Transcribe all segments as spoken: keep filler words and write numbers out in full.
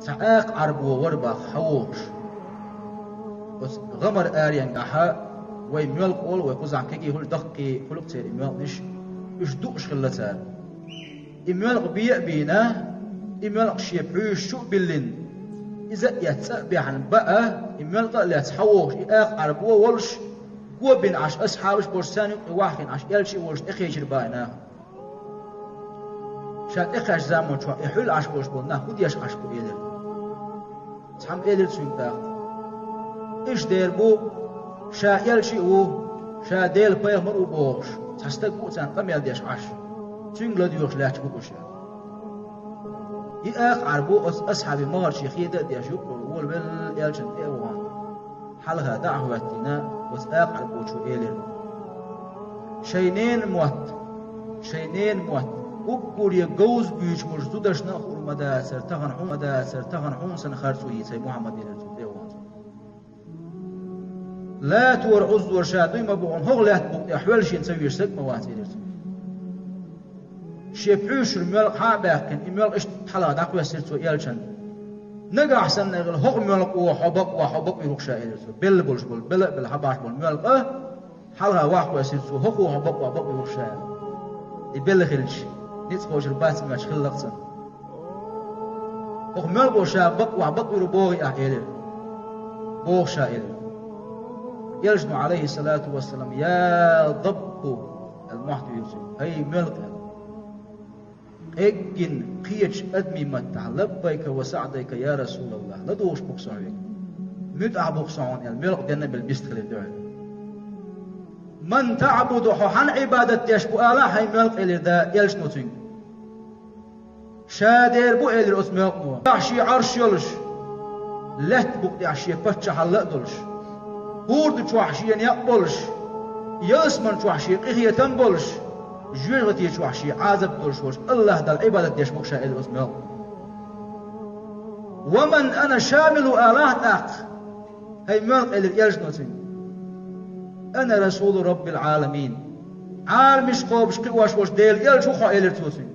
Цхьа акха Ӏарбо вара боху хьан вохуш. Оцу гӀамар аренгахьа вай моьлкъа олу, вай кхузахь кегий хуьлу, даккхий хуьлу-кх церан и моьлкъанаш, уьш дууш хилла цара. И моьлкъа бен а бийна, и моьлкъа шен пхьуьйшаш чу а биллина, иза а эцна цӀа а баьхьна баа, и моьлкъа а лаьцна хьан вохуш, и акха Ӏарбо а волуш, го бина Ӏаш асхьабаш а болуш, царна юкъе ваххийна Ӏаш элча а волуш тӀекхечира баа и нах. Ша тӀекхаьччу заманчохь и хьуьлла Ӏаш болуш болу нах хӀун деш Ӏаш бу элира. Цхьамма элира цуьнга тӀаккха: «Иштта дер бу, ша элча а ву, ша Делан пайхамар а ву бохуш, цхьа стаг ву царна къамел деш Ӏаш. Цуьнга ладоьгӀуш лаьтташ бу уьш». И акха Ӏарбо оцу асхьабийн магӀарче хеда а деш юкъара волавелла элчанна тӀе а вахана, хьалха дӀа а хӀоьттина, оцу акха Ӏарбочо элира: «Шайн ненан мотт, шайн ненан мотт уггаре говза буьйцуш болчу зудашна а хуур ма дацара, тахана хьуна ма дацара, тахана хьуна санна харц ву хӀинца хӀай Мухьаммад», — элира цо тӀе а вахана. «Латора Ӏуззора ша дуй ма бу хьуна, хӀокху лаьтта букъа тӀехь хьоьлла шена ца везаш стаг а ма вац», — элира цо. Шен пхьуьйшара моьлкъа хьа а баьккхина, и моьлкъа иштта хьалха дӀакхоьссира цо элчанна. «Нагахь санна хӀокху моьлкъо хьо бакъвахь, хьо бакъвийр ву-кх ша», — элира цо. Белла болуш болу, бела а белла хьабахьаш болу моьлкъа хьалха вахкхоьссира цо, хӀокхо хьо бакъвахь, бакъвийр ву-кх ша. И белла хилча, ницкъ кхочур бац моьттуш хилла-кх цунна. «ХӀокху моьлкъо ша бакъвахь, бакъвийр ву бохий ахь?» — элира. «Боху ша», — элира. Элчано, Ӏалайхиссалату вассалам: «Я даббу», — аьлла, мохь туьйхира цуьнга. «ХӀай моьлкъа», — аьлла. Къеггина кхечу адамийн маттахь: «Лаббайка ва саӀдайка, я Расулаллах, ладугӀуш бу-кх со хьоьга. МуьтӀахь бу-кх со хьуна», — аьлла, моьлкъа денна а белла бистхилира дуьхьал. «Ман таъбуду, хьо хьанна Ӏибадат деш бу алахь, хӀай моьлкъа?» — элира да элчано цуьнга. «Ша дер бу», — элира оцу моьлкъано. «Ахь шен Ӏарш йолуш, лаьтта букъа тӀехь шен паччахьалла а долуш, хӀорда чохь шен некъ а болуш, ялсаман чохь шен къинхетам а болуш, жоьжахати чохь шен Ӏазап а долуш волчу АллахӀ Далла Ӏибадат деш бу-кх ша», — элира оцу моьлкъано. «Ва ман ана, ша мила ву алахь тӀаккха, хӀай моьлкъа?» — элира элчано цуьнга. «Ана расулу Раббил Ӏаламин. Ӏаламаш кхобуш, кхиош волчу Делан элча ву хьо», — элира цо цуьнга.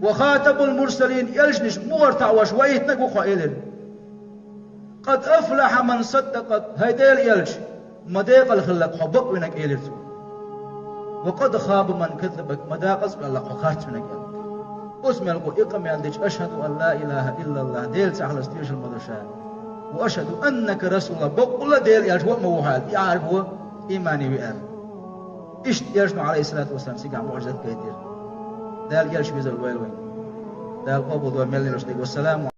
«Ва хатамул мурсалин, элчанаш мухӀар таӀош, ваийтинарг ву хьо», — элира. «Къад афлахьа ман саддакъак, хӀай Делан элча, ма декъала хилла-кх хьо бакъвинарг», — элира цо. «Ва къад хаба ман каззабак, ма декъаза а ваьлла-кх хьо харцвинарг», — аьлла. Оцу моьлкъо и къамел дича: «Ашхаду ан ла илаха иллаллах, Дела цхьаъ хиларца тоьшалла ма до ша. Ва ашхаду аннака расулуллах, баккъалла а Делан элча ву а ма ву хьо», — аьлла, и Ӏарбо имане веара. Иштта элчано, Ӏалайхиссалату вассалам, цигахь муӀжизат гайтира. Дала элча везар лойла вайна. Дала къобалдойла мел лелош дерг. Вассаламу